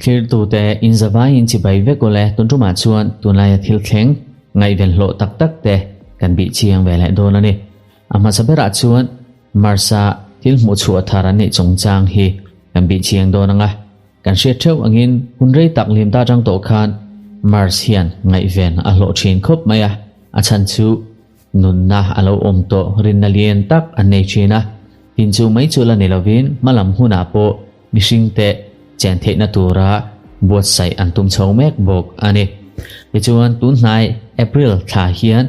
Thlirtute inzavaiin chibai vek ule tun tumah chuan tunlaia thil thleng ngaihven hlawh tak tak te kan bih chiang ve leh dawn a ni. A hmasa berah chuan Mars-a thil hmuh chhuah thar an neih chungchang hi kan bih chiang dawn ang a. Kan hriat theuh angin hun rei tak lim ta tang tawh khan Mars hian ngaihven a hlawh thin khawp mai a, a chhan chu nunna a lo awm tawh rinna lian tak an nei thin a. Tin chu mai chu la ni lovin hmalam hunah pawh mihringte chen theihna tura buatsaih an tum chho mek bawk a ni. Tichuan tunhnai April thla hian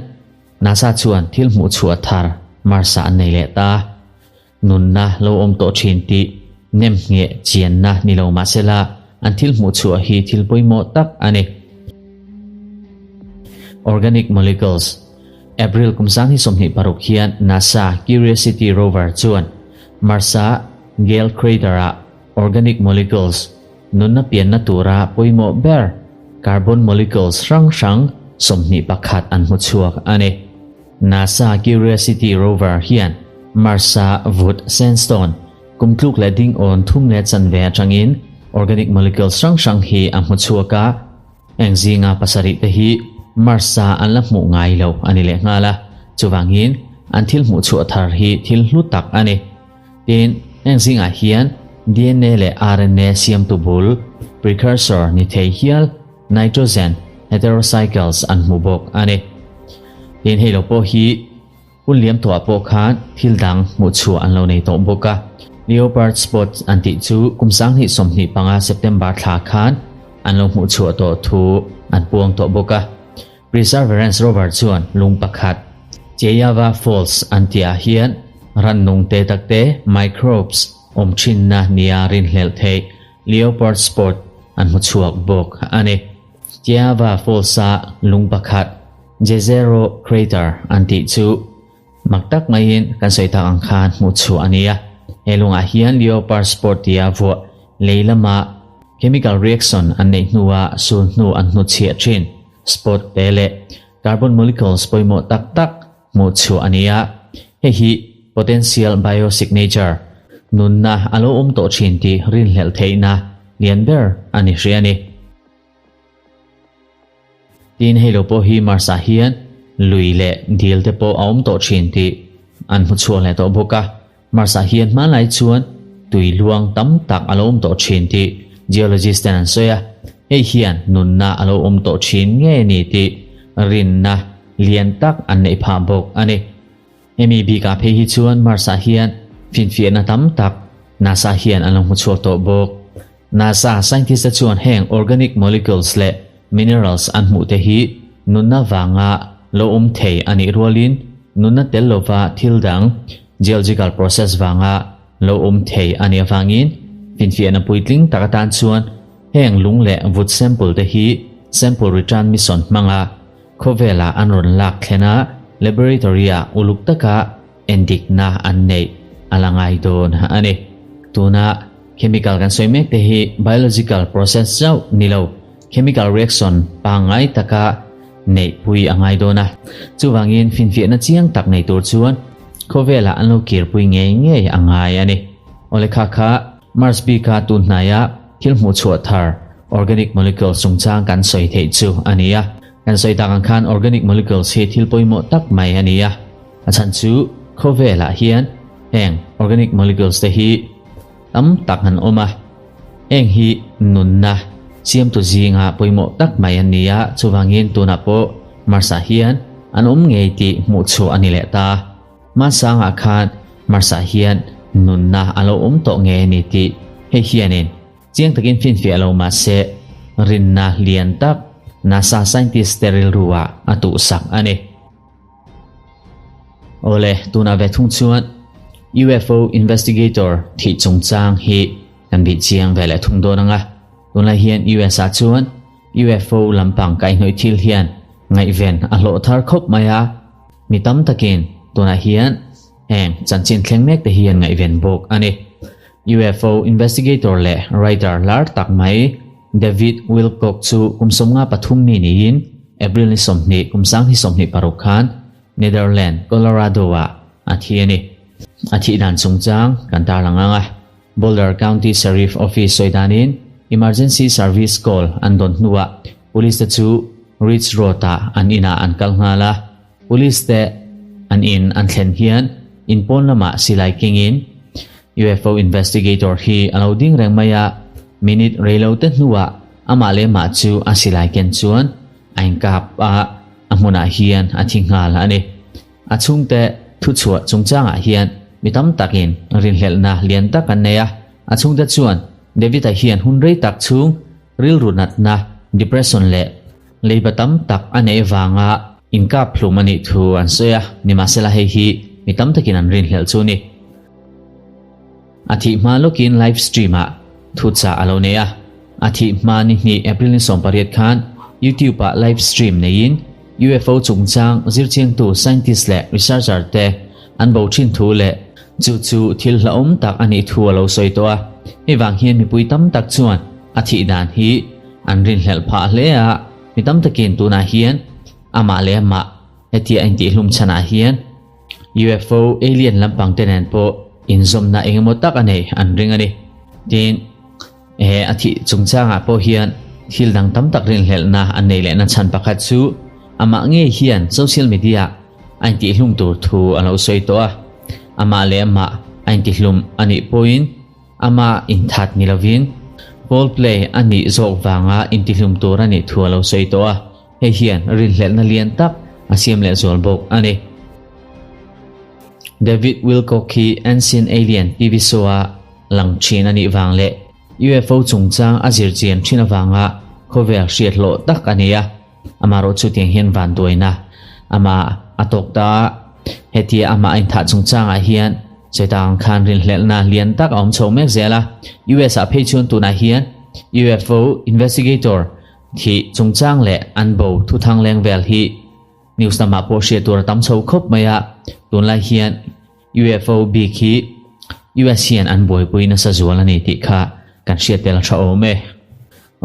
NASA chuan thil hmuh chhuah thar Mars-ah an nei leh ta. Nunna lo awm tawh thin tih nem ngheh chianna ni lo mahsela an thil hmuh chhuah hi thil pawimawh tak a ni. Organic Molecules April kum 2026 hian NASA Curiosity rover chuan Mars-a Gale Crater-ah organic molecules, nunna pianna tura pawimawh ber carbon molecules hrang hrang 21 an hmu chhuak a ni. NASA Curiosity rover hian Mars-a vut sandstone kum tluk leh ding awn thum leh chanve atangin organic molecules hrang hrang hi a hmu chhuak a, eng zinga pasarih te hi Mars-a an la hmuh ngai lo a ni lehnghal a, chuvangin an thil hmuh chhuah thar hi thil hlu tak a ni. Tin, heng zingah hian dna leh rna siamtu bul, precursor, ni thei hial nitrogen heterocycles an hmu bawk a ni. Tin, hei lo pawh hi hun liam tawhah pawh khan thil dang hmuh chhuah an lo nei tawh bawk a. Leopard spot an tih chu kum 2025 September thla khan an lo hmuh chhuah tawh thu an puang tawh bawk a. Perseverance rover chuan lung pakhat, Cheyava Falls an tihah hian rannung te takte, microbes, awm thinna nia rinhlelh theih leopard spot an hmu chhuak bawk a ni. Cheyava Falls-a lung pakhat, Jezero Crater an tih chu mak tak maiin kan sawi tak ang khan hmuh chhuah a ni a. He lungah hian leopard spot tia vuah lei lama chemical reaction an neih hnuah sul hnu an hnutchhiah thin. Spot te leh carbon molecules pawimawh tak tak hmuh chhuah a ni a, hei hi potential biosignature, nunna a lo awm tawh thin tih rinhlelh theihna lian ber a ni hria a ni. Tin, hei lo pawh hi Mars-ah hian lui leh dil te pawh a awm tawh thin tih an hmu chhuak leh tawh bawk a. Mars-ah hian hmanlai chuan tui luang tam tak a lo awm tawh thin tih geologist ten an sawi a, hei hian nunna a lo awm tawh thin nge ni tih rinna lian tak an neih phah bawk a ni. Hemi bikah phei hi chuan Mars-ah hian finfiahna tam tak NASA hian an lo hmu chhuak tawh bawk. NASA scientist te chuan heng organic molecules leh minerals an hmuh te hi nunna vanga lo awm thei a nih rualin nunna tel lova thil dang geological process vanga lo awm thei a nih avangin finfiahna puitling tak atan chuan heng lung leh vut sample te hi sample return mission hmanga khawvela an rawn lak thlen a laboratory-ah uluk taka endikna an neih a la ngai dawn a ni. Tuna chemical kan sawi mek te hi biological process chauh ni lo, chemical reaction pangngai taka neihpui a ngai dawn a. Chuvangin finfiahna chiang tak nei tur chuan khawvelah an lo kirpui ngei ngei a ngai a ni. Awle kha kha Mars bika tun hnaia thil hmuh chhuah thar organic molecules chungchang kan sawi theih chu a ni a. Kan sawi tak ang khan organic molecules hi thil pawimawh tak mai a ni a. A chhan chu khawvelah hian heng organic molecules te hi tam tak an awm a, heng hi nunna siamtu zinga pawimawh tak mai an ni a, chuvangin tunah pawh Mars-ah hian an awm ngei tih hmuh chhuah a ni leh ta. Hmansangah khan Mars-ah hian nunna a lo awm tawh ngei a ni tih hei hianin Chiang takin finfiah lo mahse rinna lian tak NASA scientist te rilru ah a tuhsak a ni. Awle, tunah ve thung chuan UFO investigator thih chungchang hi kan bih chiang ve leh thung dawn ang a. Tunlai hian US ah chuan UFO lampang kaihhnawih thil hian ngaihven a hlawh thar khawp mai a, mi tam takin tunah hian heng chanchin thleng mek te hian ngaihven bawk a ni. UFO investigator leh writer lar tak mai David Wilcock chu kum 53 mi niin April ni 20 kum 2026 khan Netherlands, Colorado-ah a thi a ni. A thih dan chungchang kan tarlang ang a. Boulder County Sheriff Office sawi danin emergency service call an dawn hnuah police te chu Ridge Road ah an inah an kal nghal a. Police te an in an thlen hian in pawn lamah silai kengin UFO investigator hi a lo ding reng mai a, minute reilo te hnuah amah leh mah chu a silai ken chuan a inkap a, a hmunah hian a thi nghal a ni. A chhungte thuchhuah chungchangah hian mi tam takin rinhlelhna lian tak an nei a, a chhungte chuan David-a hian hun rei tak chhung rilru natna, depression leh leiba tam tak a neih vanga inkap hlum a nih thu an sawi a, nimahsela hei hi mi tam takin an rinhlelh chu a ni. A thih hma lawkin live stream-ah thuchah a lo nei a, a thih hma ni hnih April ni 18 khan YouTube-ah live stream neiin UFO chungchang zirchiangtu scientist leh researcher te an bo thin thu leh chu chu thil hlauhawm tak a nih thu a lo sawi tawh a, hei vang hian mipui tam tak chuan a thih dan hi an rinhlelh phah hle a, mi tam takin tunah hian amah leh amah hetia a intihhlum chhanah hian UFO alien lampang te nen pawh inzawmna eng emaw tak a nei an ring a ni. Tin, he a thih chungchangah pawh hian thil dang tam tak rinhlelhna an nei lehna chhan pakhat chu amah ngei hian social media a intihhlum tur thu a lo sawi tawh a. Amah leh amah a intihlum a nih pawhin ama inthat ni lovin foul play a nih zawk vanga intihlum tur a nih thu a lo sawi tawh a. Hei hian rinhlelhna lian tak a siam leh zual bawk a ni. David Wilcock hi Ancient Alien TV show-a lang thin a nih vang leh UFO chungchang a zir chian thin avanga khawvel hriat hlawh tak a ni a. Amaherawh chutiang hian vanduaina amah a tawk ta a, hetia amah a inthah chungchangah hian Chetang khan rinhlelhna lian tak a awm chho mek zel a. US-ah phei chuan tunah hian UFO investigator Thih chungchang leh an bo thuthang leng vel hi news lamah pawh hriat tur a tam chho khawp mai a, tunlai hian UFO bik hi US hian an buaipui nasa zual a ni tih kha kan hriat tel a tha awm e.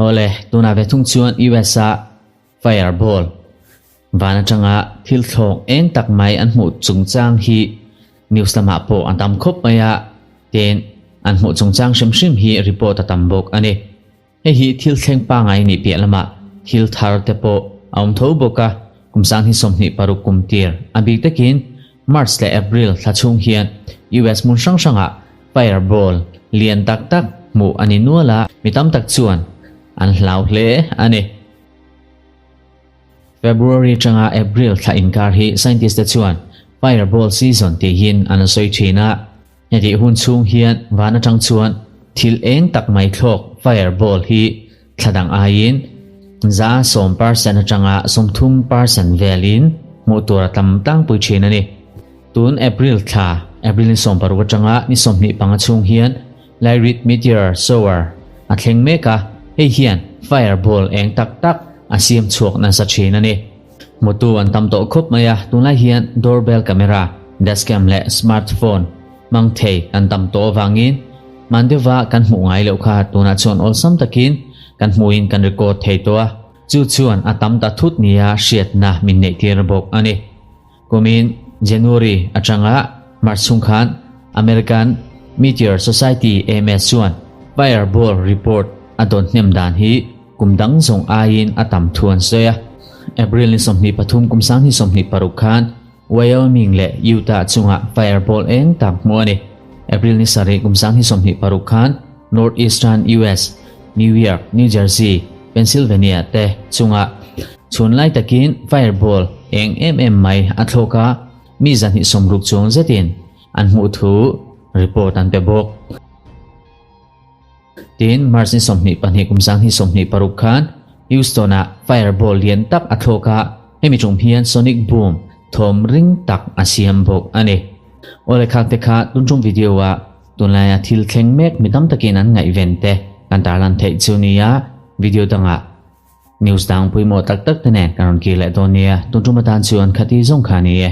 Awle, tunah ve thung chuan US a fireball van atanga thil thlawk eng tak mai an hmuh chungchang hi news lamah pawh a tam khawp mai a, tin an hmuh chungchang hrim hrim hi report a tam bawk a ni. Hei hi thil thleng pangai nih piah lamah thil thar te pawh a awm tho bawk a, kum 2026 kum tir a bik takin March leh April thla chhung hian US hmun hrang hrangah fireball lian tak tak hmuh a ni nual a, mi tam tak chuan an hlau hle a ni. February atanga April thla inkar hi scientist te chuan fireball season tihin an sawi thin a. Hetih hun chhung hian van atang chuan thil eng tak mai thlawk, fireball, hi thla dang aiin 10% atanga 30% velin hmuh tur a tam tlangpui thin a ni. Tun April thla, April ni 16 atanga ni 25 chhung hian Lyrid meteor shower a thleng mek a, hei hian fireball eng tak tak a siam chhuak nasa thin a ni. Hmutu an tam tawh khawp mai a, tunlai hian doorbell camera, dashcam leh smartphone hmang thei kan tam tawh avangin hman deuha kan hmuh ngai loh kha tunah chuan awlsam takin kan hmuhin kan record thei tawh a, chu chuan a tam ta thut nia hriatna min neih tir bawk a ni. Kumin January atanga March chhung khan American Meteor Society, AMS, chuan fireball report a dawn hnem dan hi Kum dang zawng aiin a tam thu an sawi a. April ni 23 kum 2026 khan Wyoming leh Utah chungah fireball eng tak hmuh a ni. April ni 7 kum 2026 khan Northeastern US, New York, New Jersey, Pennsylvania te chungah chhun lai takin fireball eng em em mai a thlawk a, mi 260 chuang zetin an hmuh thu report an pe bawk. Tin, March ni 22 kum 2026 khan Houston-ah fireball lian tak a thlawk a, hemi tum hian sonic boom thawm ring tak a siam bawk a ni. Awle khak te kha tun tum video-ah tunlaia thil thleng mek mi tam takin an ngaihven te kan tarlan theih chu nia, video dangah news dang pawimawh tak tak te nen kan rawn kir leh dawn nia, tun tum atan chuan khati zawng kha a ni e.